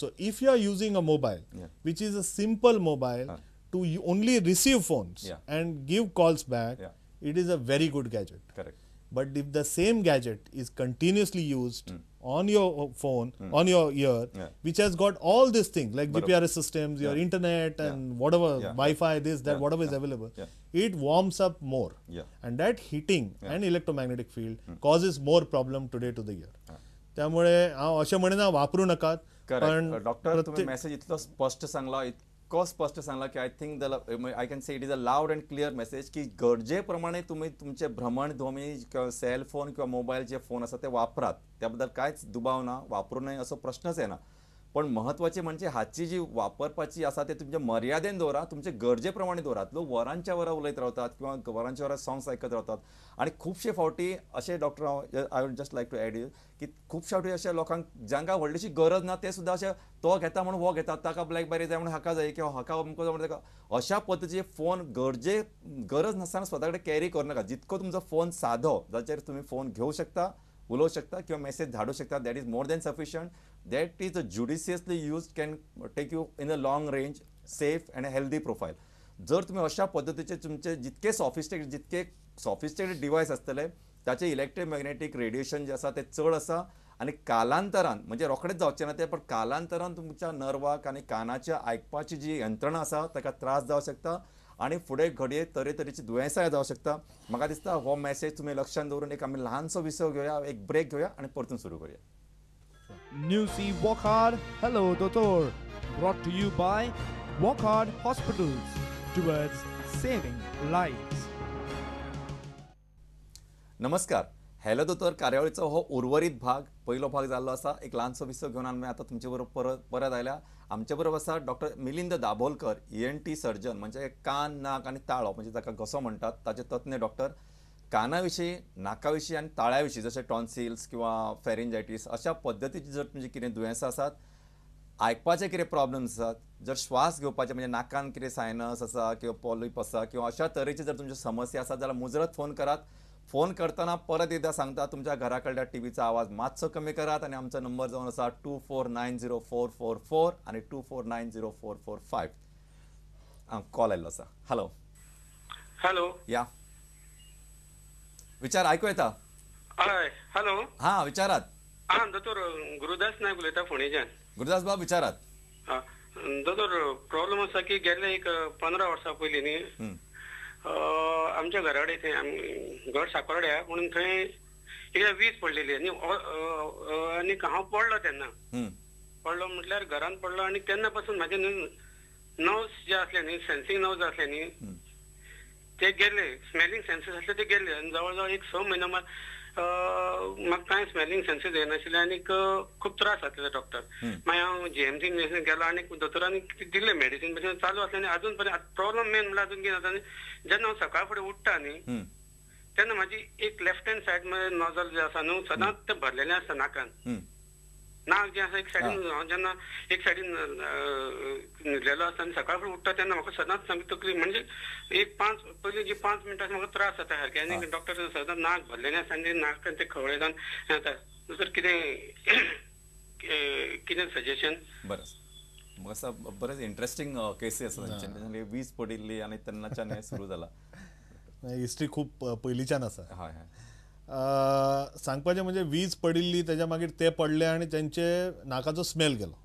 So if you are using a mobile which is a simple mobile to only receive phones and give calls back, it is a very good gadget. Correct. But if the same gadget is continuously used on your phone, on your ear, which has got all these things like GPRS systems, your internet and whatever, Wi-Fi, this, that, whatever is available, it warms up more. And that heating and electromagnetic field causes more problem today to the ear. त्यामुळे हांव अशें म्हणिना वापरू नाकात. पण doctor, तुम्ही message इतलो स्पश्ट सांगला, इतको स्पश्ट सांगला की I think I can say it is a loud and clear message की गरजे प्रमाणे तुम्ही तुमचे भ्रमणध्वनी किंवा सेल फोन किंवा मोबाईल जे फोन आसा ते वापरात, त्याबद्दल कांयच दुबाव ना, वापरू नये असो प्रश्नच येना. पण महत्वाचे म्हणजे हाची जी वापरपाची आसा ते तुमच्या मर्यादेन दवरा, तुमचे गरजे प्रमाणे दवरात. लोक वरांच्या वरां उलयत रावतात किंवा वरांच्या वरां सॉंग्स आयकत रावतात आनी खुबशे फावटी अशें डॉक्टर हांव I would just like to add you की खुबशे फावटी अशे लोकांक जांकां व्हडलीशी गरज ना ते सुद्दां अशें तो घेता म्हणून हो घेता, ताका ब्लॅकबेरी जाय म्हणून हाका जाय किंवा हाका अमको जाय म्हणून ताका, अशा पद्दतीचे फोन गरज नासतना स्वता कडेन कॅरी करूं नाका. जितको तुमचो फोन सादो जाचेर तुमी फोन घेवं शकता, उलोवं शकता किंवा मॅसेज धाडूं शकता, that is more than sufficient. That is judiciously used can take you in a long range, safe and a healthy profile. जर तुम्ही अशा पद्दतीचे तुमचे जितके सॉफिस्टिकेटेड डिवायस आसतले ताचे इलेक्ट्रोमॅग्नेटीक रेडिएशन जे आसा ते चड आसा आनी कालांतरान म्हणजे रोखडेच जावचें ना ते, पण कालांतरान तुमच्या नर्वाक आनी कानाच्या आयकपाची जी यंत्रणा आसा ताका त्रास जावं शकता आनी फुडें घडये तरेतरेची दुयेंसां जावं शकता. म्हाका दिसता हो मॅसेज तुमी लक्षांत दवरून एक आमी ल्हानसो विसव घेवया, एक ब्रेक घेवया आनी परतून सुरू करूया. Newsy Wockhardt Hello Doctor, brought to you by Wockhardt Hospitals, towards saving lives. नमस्कार, हॅलो दोतोर कार्यावळीचो हो उर्वरीत भाग, पहिलो भाग जाल्लो आसा. एक ल्हानसो विसव घेवन आमी आतां तुमचे बरोबर परत आयल्या. आमचे बरोबर आसा doctor Milind Dabholkar, ENT surgeon, म्हणजे कान, नाक आनी ताळो म्हणजे ताका घसो म्हणटात ताचे तज्ञ डॉक्टर. काना विशीं, नाका विशीं आनी ताळ्या विशीं जशें टॉन्सिल्स किंवा फेरिंजायटीस अशा पद्दतीची जर तुमची कितें दुयेंसां आसात, आयकपाचे कितें प्रॉब्लम्स आसात, जर श्वास घेवपाचे म्हणजे नाकान कितें सायनस आसा किंवा पॉलिप आसा किंवा अशा तरेची जर तुमच्यो समस्या आसात जाल्यार मुजरत फोन करात. फोन करतना परत एकदां सांगता, तुमच्या घरा कडल्या टीव्हीचो आवाज मातसो कमी करात आनी आमचो नंबर जावन आसा 2490444 आनी 2490445. कॉल आयिल्लो आसा. हॅलो. हॅलो. या, विचार आयकू येता? हय, हॅलो. हां, विचारात. हां दोतोर, गुरुदास नायक उलयता फोंडेच्यान. गुरुदास बाब विचारात. हां दोतोर, प्रॉब्लम आसा की गेल्ले एक 15 वर्सां पयलीं न्ही आमच्या घरा कडेन थंय आमी घर साकोर्ड्या म्हणून थंय एकदां वीज पडलेली आनी आनी हांव पडलो तेन्ना, पडलो म्हटल्यार घरान पडलो आनी तेन्ना पासून म्हाजे नर्व्स जे आसले न्ही, सेन्सींग नर्व्स आसले न्ही ते गेले, स्मेलिंग सेन्सीस आसले ते गेले आनी जवळ जवळ एक 6 म्हयनो म्हाका कांय स्मेलिंग सेन्सीस येनाशिल्ले आनी खूब त्रास जातले डॉक्टर. मागीर हांव जीएमसी गेलो आनी दोतोरांनी दिल्ले मेडिसीन बसीन चालू आसलें आनी अजून पर्यंत प्रॉब्लम मेन म्हणल्यार अजून कितें जाता न्ही, जेन्ना हांव सकाळ फुडें उठ्ठा न्ही तेन्ना म्हाजी एक लेफ्ट हँड सायड नोजल जें आसा न्हू सदांच तें भरलेलें आसता नाकान. नाक जें आसा एक सायडीन हांव जेन्ना एक सायडीन न्हिदलेलो आसता आनी सकाळ फुडें उठ्ठा तेन्ना म्हाका सदांच सामकी तकली म्हणजे एक 5 पयलीं जी 5 मिनटां म्हाका त्रास जाता सारकें आनी डॉक्टर सदांच नाक भरलेलें आसता आनी नाकान तें खवळे जावन जाता. दुसरें कितें कितें सजेशन? बरें, म्हाका बरेंच इंट्रस्टींग केसी आसा तांचे. वीज पडिल्ली आनी तेन्नाच्यान हें सुरू जाला. हिस्ट्री खूब पयलींच्यान आसा. हय हय. सांगपाचें म्हणजे वीज पडिल्ली तेज्या मागीर ते पडले आनी तेंचे नाकाचो स्मेल गेलो,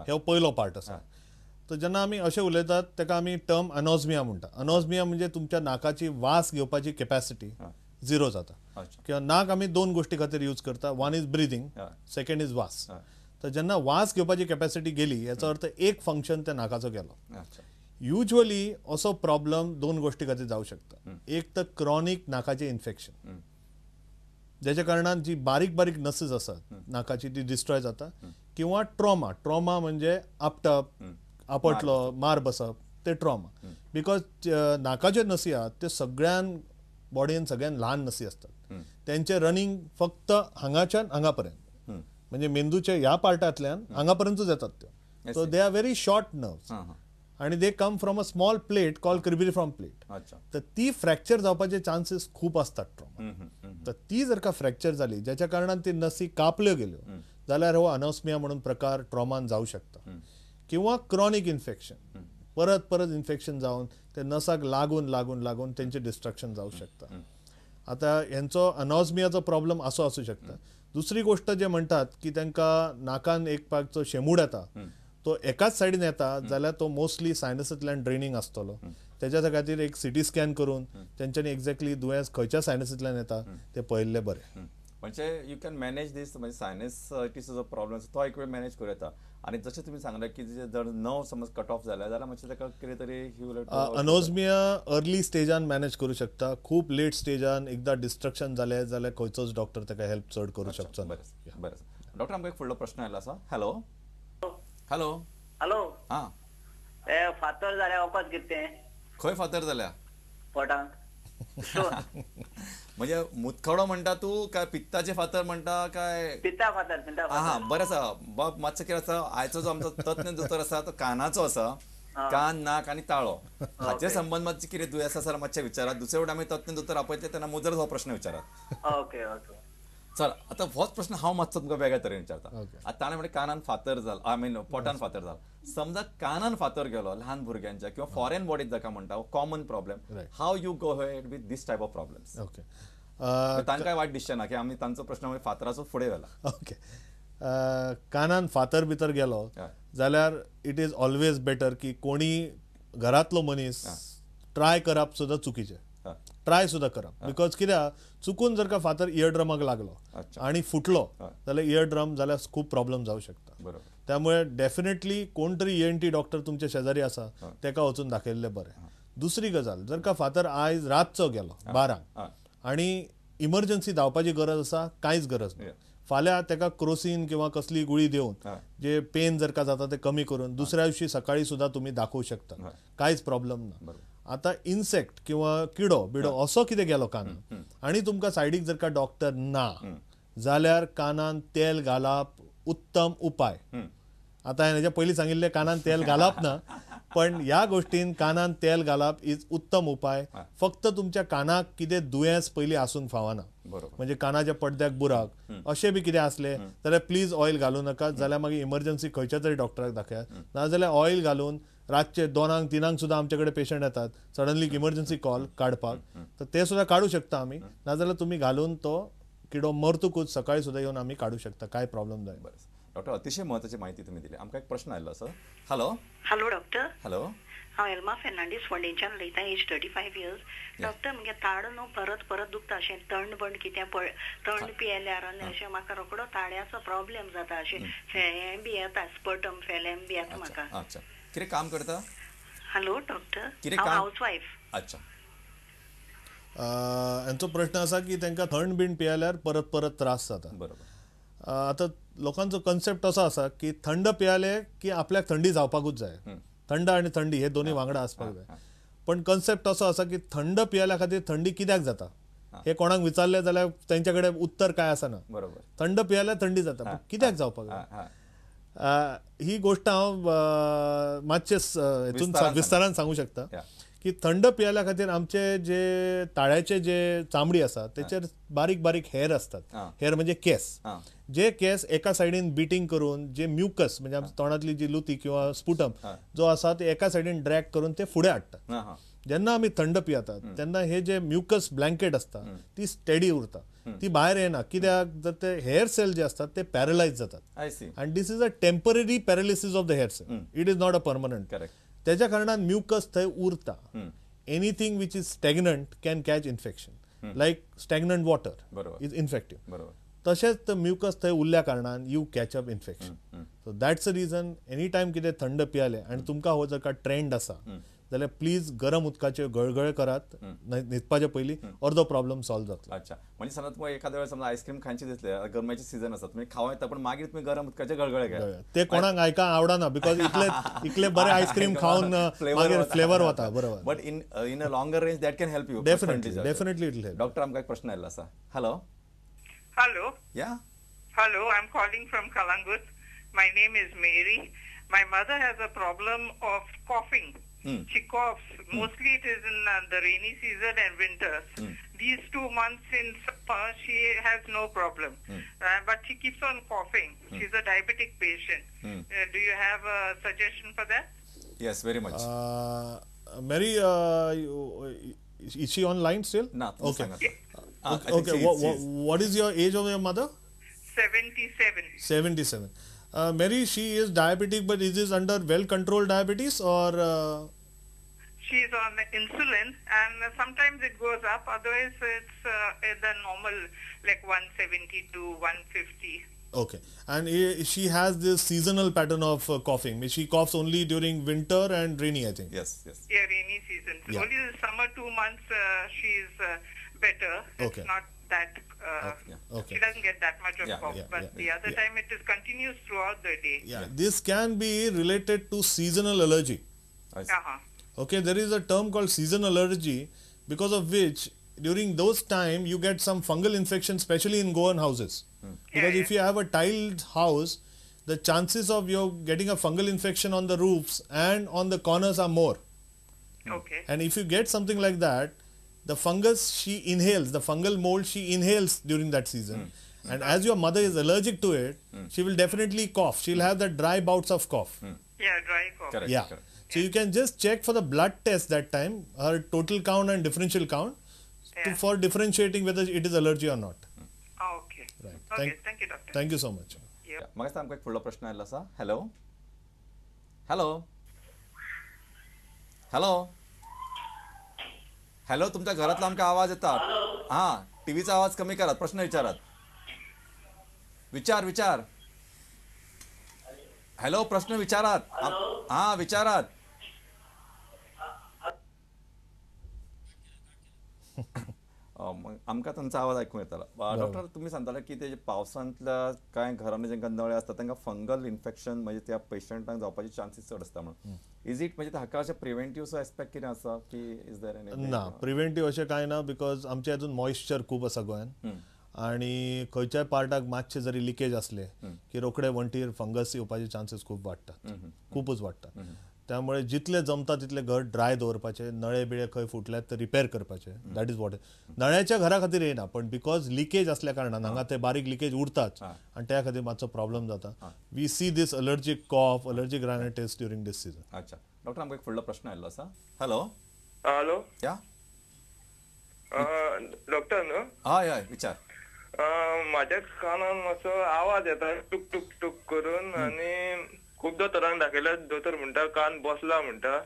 हो पयलो पार्ट आसा. तर जेन्ना आमी अशें उलयतात ताका आमी टर्म अनोझमिया म्हणटा. अनोझमिया म्हणजे तुमच्या नाकाची वास घेवपाची कॅपॅसिटी झिरो जाता. किंवा नाक आमी 2 गोश्टी खातीर यूज करता, 1 is breathing, second is वास. तर जेन्ना वास घेवपाची कॅपॅसिटी गेली याचो अर्थ एक फंक्शन त्या नाकाचो गेलो. युजली असो प्रॉब्लम 2 गोश्टी खातीर जावं शकता. एक तर क्रॉनीक नाकाचें इन्फेक्शन, ज्याच्या कारणान जी बारीक बारीक नसेस आसात नाकाची ती डिस्ट्रॉय जाता, किंवा ट्रॉमा. ट्रॉमा म्हणजे आपटप, आपटलो, मार बसप, ते ट्रॉमा. Because नाकाच्यो नसी आहात त्यो सगळ्यान बॉडीन सगळ्यान ल्हान नसी आसतात, तेंचे रनिंग फक्त हांगाच्यान हांगा पर्यंत, म्हणजे मेंदूच्या ह्या पार्टांतल्यान हांगा पर्यंतूच येतात त्यो. So they are very short nerves आनी they come from a small plate called cribriform plate. तर ती फ्रॅक्चर जावपाचे चान्सीस खूब आसतात ट्रॉमा. तर ती जर का फ्रॅक्चर जाली ज्याच्या कारणान ती नसी कापल्यो गेल्यो जाल्यार हो अनोस्मिया म्हणून प्रकार ट्रॉमान जावं शकता. किंवा क्रॉनिक इन्फेक्शन, परत परत इन्फेक्शन जावन ते नसाक लागून लागून लागून तेंचे डिस्ट्रक्शन जावं शकता. आता हेंचो अनोस्मियाचो प्रॉब्लम असो आसूं शकता. दुसरी गोष्ट जे म्हणटात की तांकां नाकान एक पाकचो शेमूड येता, तो एकाच सायडीन येता जाल्यार तो मोस्टली सायनसांतल्यान ड्रेनींग आसतलो. तेच्या खातीर एक सिटी स्कॅन करून तेंच्यांनी एक्झॅक्टली दुयेंस खंयच्या सायनसांतल्यान येता ते पळयल्लें बरें. म्हणजे you can manage दीस, म्हणजे सायनसायटीसचो प्रॉब्लम तो एक वेळ मॅनेज करूं येता. आनी जशें तुमी सांगलें की जर नव समज कट ऑफ जाल्या जाल्यार मातशें ताका कितें तरी अनोजमिया अर्ली स्टेजान मॅनेज करूं शकता. खूब लेट स्टेजान एकदां डिस्ट्रक्शन जालें जाल्यार खंयचोच डॉक्टर ताका हेल्प चड करूं शकचो ना. बरें बरें डॉक्टर, आमकां एक फुडलो प्रश्न आयलो आसा. हॅलो हॅलो हॅलो, हां, फातर जाल्या वखद कितें तें? खंय फातर जाल्या? पोटांत. म्हणजे मुतखडो म्हणटा तूं काय पित्ताचे फातर म्हणटा काय? पित्ता फातर. पित्ता फातर. हां बरें आसा बाब. मातशें कितें आसा, आयचो जो आमचो तज्ञ दोतोर आसा तो कानाचो आसा. कान, नाक आनी ताळो हाचे संबंद मातशें कितें दुयेंस आसा मातशें विचारात. दुसरे वटेन आमी तज्ञ दोतोर आपयतले तेन्ना मुजरत हो प्रश्न विचारात. ओके ओके, चल आतां होच प्रश्न हांव मातसो तुमकां वेगळ्या तरेन विचारता. आतां ताणें म्हणलें कानान फातर जाल, I mean पोटान फातर जाल. समजा कानान फातर गेलो ल्हान भुरग्यांच्या किंवा फॉरेन बॉडीत जाका म्हणटा, common problem, how you go ahead with this type of problems? Okay, तांकां वायट दिसचें ना की आमी तांचो प्रश्न फातराचो फुडें व्हेला. ओके, कानान फातर भितर गेलो जाल्यार it is always better की कोणी घरांतलो मनीस ट्राय करप सुद्दां चुकीचें. ट्राय सुद्दां करप, because कित्याक चुकून जर का फातर इयर ड्रमाक लागलो आनी फुटलो जाल्यार इयर ड्रम जाल्यार खूब प्रॉब्लम जावं शकता. बरोबर. त्यामुळे डेफिनेटली कोण तरी ENT doctor तुमच्या शेजारी आसा तेका वचून दाखयल्लें बरें. दुसरी गजाल, जर का फातर आयज रातचो गेलो 12 आनी इमर्जन्सी धांवपाची गरज आसा, कांयच गरज ना. फाल्यां तेका क्रोसीन किंवा कसली गुळी दिवन जे पेन जर का जाता ते कमी करून दुसऱ्या दिवशी सकाळी सुद्दां तुमी दाखोवं शकता, कांयच प्रॉब्लम ना. आता इन्सेक्ट किंवा किडो बिडो असो कितें गेलो कानान आनी तुमकां सायडीक जर का डॉक्टर ना जाल्यार कानान तेल घालप उत्तम उपाय. आतां हांवें हेच्या पयलीं सांगिल्लें कानान तेल घालप ना, पण ह्या गोष्टीन कानान तेल घालप is उत्तम उपाय. फक्त तुमच्या कानाक कितें दुयेंस पयलीं आसूंक फावना, म्हणजे कानाच्या पडद्याक बुराक अशें बी कितें आसलें जाल्यार प्लीज ऑयल घालूं नाका. जाल्यार मागीर इमर्जन्सी खंयच्या तरी डॉक्टराक दाखयात. नाजाल्यार ऑयल घालून रातचे 2-3 सुद्दां आमचे कडेन पेशंट येतात सडनली इमर्जन्सी कॉल काडपाक, तर ते सुद्दां काडूं शकता आमी. नाजाल्यार तुमी घालून तो किडो मरतकूच सकाळी सुद्दां येवन आमी काडूं शकता, कांय प्रॉब्लम जायना. बरें डॉक्टर, अतिशय म्हत्वाची माहिती तुम्ही दिली. आमकां एक प्रश्न आयलो आसा. Hello hello doctor. Hello, हांव एल्मा फेर्नांडीस फोंडेंच्यान उलयतां, एज 35 इयर्स. डॉक्टर, म्हगे ताळो न्हू परत परत दुखता, अशें थंड बंड कितें थंड पियेल्यार आनी अशें म्हाका रोकडो ताळ्याचो प्रॉब्लेम जाता, अशें फेळें बी येता, स्पटम फेलें बी येता म्हाका. अच्छा, कितें काम करता? हॅलो डॉक्टर, हांव हावस वायफ. अच्छा, हांचो प्रश्न आसा की तांकां थंड बीन पियेल्यार परत परत त्रास जाता. बरोबर. आतां लोकांचो कन्सेप्ट असो आसा की थंड पियेले की आपल्याक थंडी जावपाकूच जाय, थंड आनी थंडी हे दोनूय वांगडा आसपाक जाय. पण कन्सेप्ट असो आसा की थंड पियेल्या खातीर थंडी कित्याक जाता हे कोणाक विचारलें जाल्यार तेंच्या कडेन उत्तर काय आसना. बरोबर. थंड पियेल्यार थंडी जाता, कित्याक जावपाक जाय ही गोष्ट हांव मातशें हेतून विस्तारान सांगू शकता की थंड पियेल्या खातीर आमचे जे ताळ्याचे जे चामडी आसा तेचेर बारीक बारीक हेर आसतात. हेर म्हणजे केस, जे केस एका सायडीन बिटींग करून जे म्युकस म्हणजे आमच्या तोंडांतली जी लुती किंवा स्पुटम जो आसा ते एका सायडीन ड्रॅग करून ते फुडें हाडटात. जेन्ना आमी थंड पियेतात तेन्ना हे जे म्युकस ब्लँकेट आसता ती स्टेडी उरता, ती भायर येना. कित्याक जर ते हेअर सेल जे असतात ते पॅरलायज जातात. आनी this is a temporary paralysis of the hair cell, it is not a permanent. त्याच्या कारणान म्युकस थंय उरता. Anything which is stagnant can catch infection, like stagnant water is infective. तशेंच म्युकस थंय उरल्या कारणान you catch up infection. So that's a reason any time कितें थंड पियाले आनी तुमकां हो जर का ट्रेंड आसा जाल्यार प्लीज गरम उदकाचे गळगळे करात न्हिदपाचे पयलीं, अर्दो प्रॉब्लम सॉल्व जातलो. अच्छा, म्हणजे समजा तुमकां एखाद्या वेळार समजा आयस्क्रीम खायची दिसले, गरमेचे सीझन आसा, तुमी खावं येता, पण मागीर तुमी गरम उदकाचे गळगळे घेयात. ते कोणाक आयका आवडना, because इतले इतले बरे आयस्क्रीम खावन मागीर फ्लेवर वता. बरोबर. But in a longer range that can help you. Definitely, definitely it will help. Doctor, आमकां एक प्रश्न आयिल्लो आसा. हॅलो हॅलो, या hello, I am calling from Calangute. My name is Mary. My mother has a problem of coughing. She coughs. Mostly it is in the rainy season and winters. These 2 months in summer, she has no problem. But she keeps on coughing. She's a diabetic patient. Do you have a suggestion for that? Yes, very much. Mary, is she online still? Na. Okay. Okay. What is your age of your mother? 77. 77. Mary, she is diabetic, but is this under well-controlled diabetes or? She is on insulin, and sometimes it goes up. Otherwise, it's the normal, like 170 to 150. Okay, and she has this seasonal pattern of coughing. She coughs only during winter and rainy, I think. Yes, yes. Yeah, rainy season. Yeah. Only the summer 2 months she is better. Okay. It's not that. Okay. She doesn't get that much of cough, but the other time it is continuous throughout the day. Yeah, this can be related to seasonal allergy. Uh-huh. Okay, there is a term called seasonal allergy, because of which during those time you get some fungal infection, especially in Goan houses. Because if you have a tiled house, the chances of you getting a fungal infection on the roofs and on the corners are more. Okay. And if you get something like that, the fungus she inhales, the fungal mold she inhales during that season. And as your mother is allergic to it, she will definitely cough. She'll have that dry bouts of cough. Yeah, dry cough. Correct. Yeah. Correct. So you can just check for the blood test that time, her total count and differential count, for differentiating whether it is allergy or not. Okay. Right. Okay, thank you, doctor. Thank you so much. म्हाका दिसता आमकां एक फुडलो प्रश्न आयिल्लो आसा. Hello, hello, hello, hello, तुमच्या घरातला आमकां आवाज येता. हां, टीव्हीचा आवाज कमी करात, प्रश्न विचारात. विचार विचार. हॅलो, प्रश्न विचारात. हां, विचारात. आमकां तांचो आवाज आयकूंक येतालो. डॉक्टर, तुमी सांगताले की ते पावसांतल्या कांय घरांनी जेंकां नळे आसता तांकां फंगल इन्फेक्शन म्हणजे त्या पेशंटांक जावपाचे चान्सीस चड आसता म्हणून. Is it म्हणजे हाका अशें प्रिवेंटीव एस्पेक्ट कितें आसा की is there any? ना, प्रिवेंटीव अशें कांय ना, because आमच्या हातून मॉइश्चर खूब आसा गोंयान, आनी खंयच्याय पार्टाक मातशें जरी लिकेज आसले की रोखडे वण्टीर फंगस येवपाचे चान्सीस खूब वाडटात, खुबूच वाडटात. त्यामुळे जितले जमता तितले घर ड्राय दवरपाचे, नळे बिळे खंय फुटल्यात तर रिपेर करपाचे. That is what. नळ्याच्या घरा खातीर येना, पण because leakage असल्या कारणान हांगा ते बारीक लिकेज उरतात आनी त्या खातीर मातसो प्रॉब्लम जाता. We see this allergic cough, allergic rhinitis during this season. अच्छा डॉक्टर, आमकां एक फुडलो प्रश्न आयिल्लो आसा. हॅलो, हॅलो, या डॉक्टर न्हू? हय हय, विचार. म्हाज्या कानान मातसो आवाज येता टूक टूक टूक करून, आनी खूब दोतोरांक दाखयल्यार दोतोर म्हणटा कान बसला म्हणटा.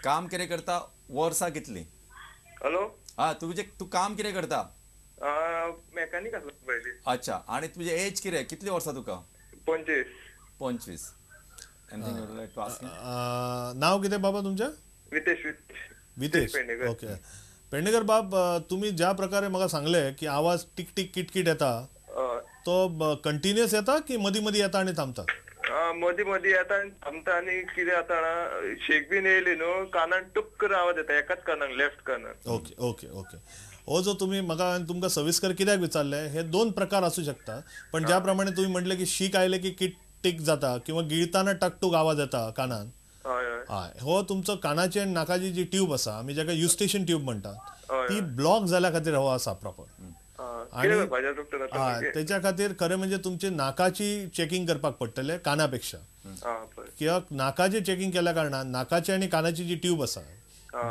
काम कितें करता, वर्सां कितली? हॅलो, हा, तुजें तूं काम कितें करता? मेकॅनीक आसलो पयलीं. अच्छा, आनी तुजें एज कितें, कितली वर्सां तुका? 25. 25. नाव कितें बाबा तुमचें? वितेश. वितेश, ओके. पेडणेकर बाब, तुमी ज्या प्रकारे म्हाका सांगलें की आवाज टिक टिक किटकिट येता, तो कंटिन्युअस येता की मदीं मदीं येता आनी थांबता? मदीं मदीं येता आनी थांबता. आनी कितें जाता जाणा, शेक बीन येयली न्हू कानान टुक करून आवाज येता, एकाच कानाक, लेफ्ट कानाक. Okay okay okay. हो जो तुमी म्हाका तुमकां सविस्कर कित्याक विचारलें, हे दोन प्रकार आसूं शकता. पण ज्या प्रमाणे तुमी म्हटलें की शीक आयले की किट टीक जाता किंवा गिळताना टकटूक आवाज येता कानान, हय, हो तुमचो कानाची आनी नाकाची जी ट्यूब आसा, आमी जाका युस्टेशन ट्यूब म्हणटा, ती ब्लॉक जाल्या खातीर हो आसा प्रॉपर. आनी तेच्या खातीर खरें म्हणजे तुमचे नाकाची चेकिंग करपाक पडटलें काना पेक्षा. कित्याक नाकाचें चेकिंग केल्या कारणान नाकाची आनी कानाची जी ट्यूब आसा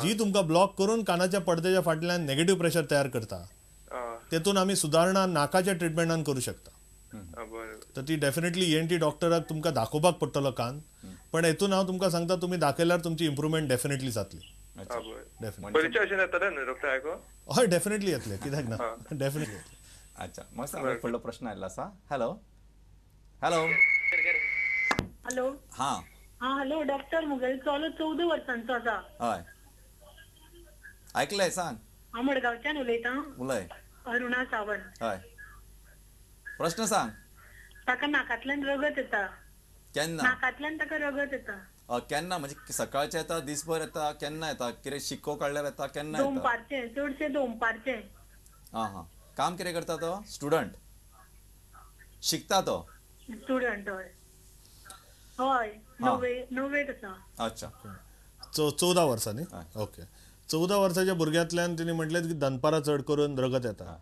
जी तुमकां ब्लॉक करून कानाच्या पडद्याच्या फाटल्यान नेगेटीव प्रेशर तयार करता, तेतून आमी सुदारणा नाकाच्या ट्रिटमेंटान करूं शकता. तर ती डेफिनेटली ENT डॉक्टराक तुमकां दाखोवपाक पडटलो कान, पण हेतून हांव तुमकां सांगता तुमी दाखयल्यार तुमची इम्प्रुवमेंट डेफिनेटली जातली. हय, डेफिनेटली येतले, कित्याक ना, डेफिनेटली येतले. अच्छा, मग फुडलो प्रश्न आयिल्लो आसा. हॅलो, हॅलो, हॅलो, हां हां, हॅलो डॉक्टर, म्हगेलो चलो 14 वर्सांचो आसा. हय, आयकलें, सांग. हांव मडगांवच्यान उलयतां. उलय. अरुणा सावंत. हय, प्रश्न सांग. ताका नाकांतल्यान रगत येता. केन्ना? नाकांतल्यान ताका रगत येता. केन्ना म्हणजे सकाळचें येता, दिसभर येता, केन्ना येता? कितें शिको काडल्यार येता, केन्ना येता? दोनपारचें, चडशें दोनपारचें. आं हां, काम कितें करता तो? स्टुडंट, शिकता तो? स्टुडंट, हय. हय, णव्वेक आसा. अच्छा. 14 वर्सां न्ही? ओके, 14 वर्साच्या भुरग्यांतल्यान तिणें म्हटलें की दनपारां चड करून रगत येता.